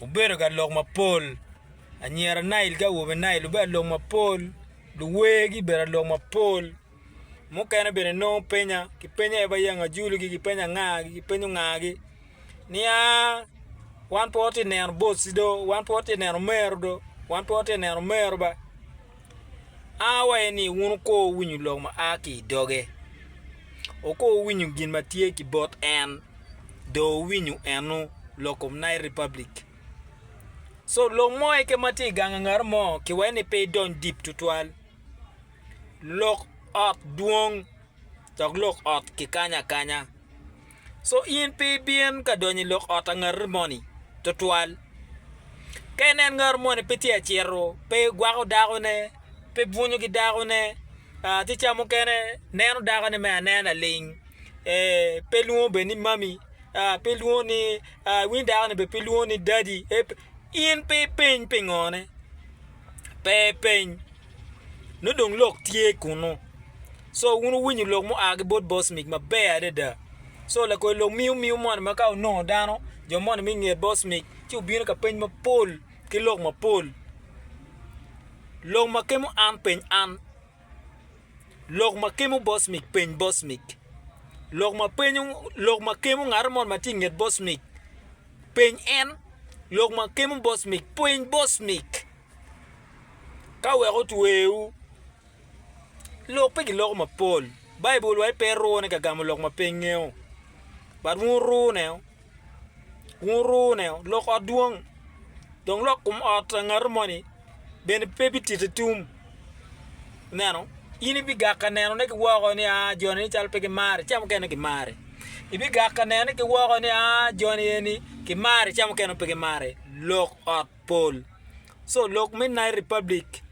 Wubedo ka lok mapol, anyira Nail ki awobe Nail wubedo ka lok mapol, luwer gibedo ka lok mapol, mukene bene nongo penya kipenya aye ba Ajuligi kipenyo angagi kipenyo ngagi ni aa wan pe watye ka neno boci do wan pe watye ka neno omero do wan pe watye ka neno omero ba a wa aye ni wun wukur wuwinyo lok ma a ki i doge wukur wuwinyo gin ma tye ki bot en dong wuwinyo eno lok kom Nile Republic co lok mo keken ma tye i gang ngat mo kiwaco ni pe idony dip tutwal. Lok ot dwong dok lok ot kikanyo akanya co in pe ibin ka donyo i lok ot pa ngati moni tutwal ka inen ngati moni pe tye ka cito pe gwako dakone pe bwunyo ki dakone ci ca mukene neno dakone me anena laling pe lwongo bene ni mami pe lwongo ni iwinyo dakoni bene pe lwongo ni dadi in pe ipeny pingone pe ipeny. Nongo dong lok tye kunu. Co wun wuwinyo lok mua ki bot Bosmic maber adada. Co lakodi lok miyo miyo moni ma ka wunongo dano, jo moni me nget Bosmic ci wubino ka peny mapol ki lok mapol. Lok ma kemo an peny an, lok ma kemo Bosmic peny Bosmic, lok ma penyo lok ma kemo ngat moni ma tye i nget Bosmic peny en, lok ma kemo Bosmic peny Bosmic. Ka wek otwewu, lok pe giloko mapol. Baibul waci pe irune ka gamo lok ma pe ingeyo, but wun wurune, wun wurune. Lok ot dwong, dong lok kom ot ngat moni bene pe bititi tum. Ineno, in ibigak ka nenone ki woko ni aa joni calo pe gimari, ca mukene gimari. Ibigak ka nenone ki woko ni aa joni eni gimari, ca mukene pe gimari. Lok ot. pol. Co lok me Nile Republic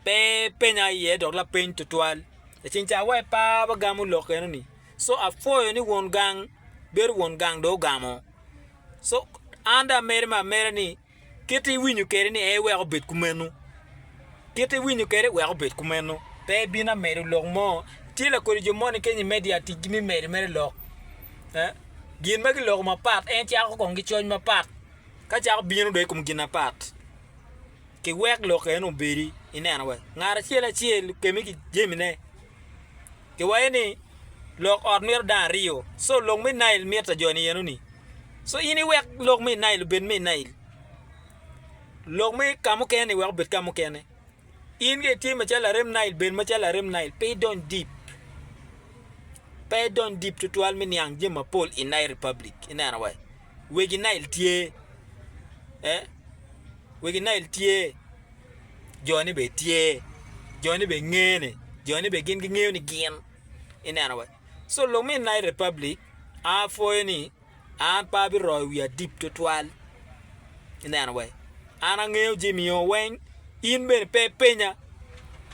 pe penya iye dok lapeny tutwal. Laceng ca wa pe abagamo lok eno-ni. Co apwoyo ni won gang bedo won gang dong ogamo. Co an dong amede me ameda ni kit iwinyo kwede ni en wek obed kumeno, kit iwinyo kwede wek obed kumeno. Pe ibino amedo lok mo. Tye lakodi jo moni keny i media ticgi me medo mere lok. Gin ma giloko mapat en cako kong ki coc mapat. Ka cako bino dong i kom gin mapat, kiwek lok eno obedi ineno wa ngat acel acel okemme ki jamine kiwaco ni lok ot mito dano aryo co lok me Nile mito jo-ni enoni co in iwek lok me Nile obed me Nile lok me ka mukene-ni wek obed ka mukene. In ka itye macalo larem Nile, bed macalo larem Nile, pe idony deep. Pe idony deep tutwal me niang jami mapol i Nile Republic. Ineno wa? Wegi Nile tye, eh, wegi Nile tye, jone bene tye, jone bene ngene, jone bene gin gingeyo ni gin. Ineno wa? So lok me Nile Republic, an apwoyo ni An pe abiroyo wiya dip twatwal. Ineno wee? An angeyo jami-o weng, in bene pe ipenya.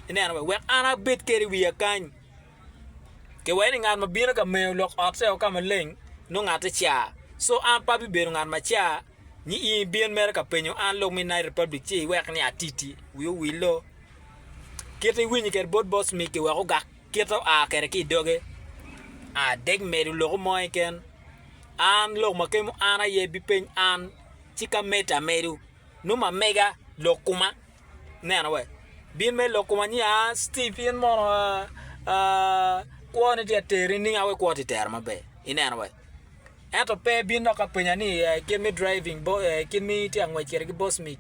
Ineno wee? Wek an abed kede i wiya kany. Kiwaco ni ngat ma bino ka meyo lok otte o ka maleng nongo ngatte car. Co an pe abibedo ngat ma car ni in ibin mere ka penyo an lok me United Republic ci iwek ni atiti. Wiya owillo. Kit iwinyo kwede bot boss Mickey wek ogak. Kite oa kwede ki i doge, adek medo loko mo keken, an lok ma kemo an aye bipeny an, ci ka medde amedo, nongo amega lok koma, ineno we, bin me lok koma ni aa Steve in mono kwo ni tye ka teri nining awe kwo tye tera maber, ineno we, ento pe bin dok ka penya ni kit me driving kit ma itye ka ngwec kwede ki bosmic,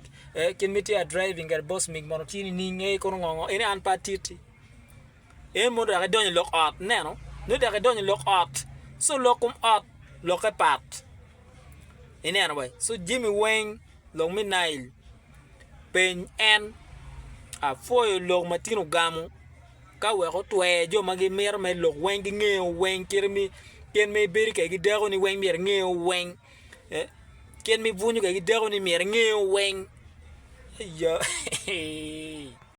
kit ma itye ka driving kwede bosmic mono tye nining kono ngo ngo eni an pe atiti. En mono dok edonyo i lok ot, ineno, nongo dok edonyo i lok ot, co lok kom ot lokke pat, ineno wa, co jami weng lok me Nile peny en apwoyo lok ma tin ogamo ka wek otwer jo ma gimito mere lok weng gingeyo weng kit ma ibedo kwede ki dakoni weng myero inge weng kit ma ibwunyo kwede ki dakoni myero inge weng.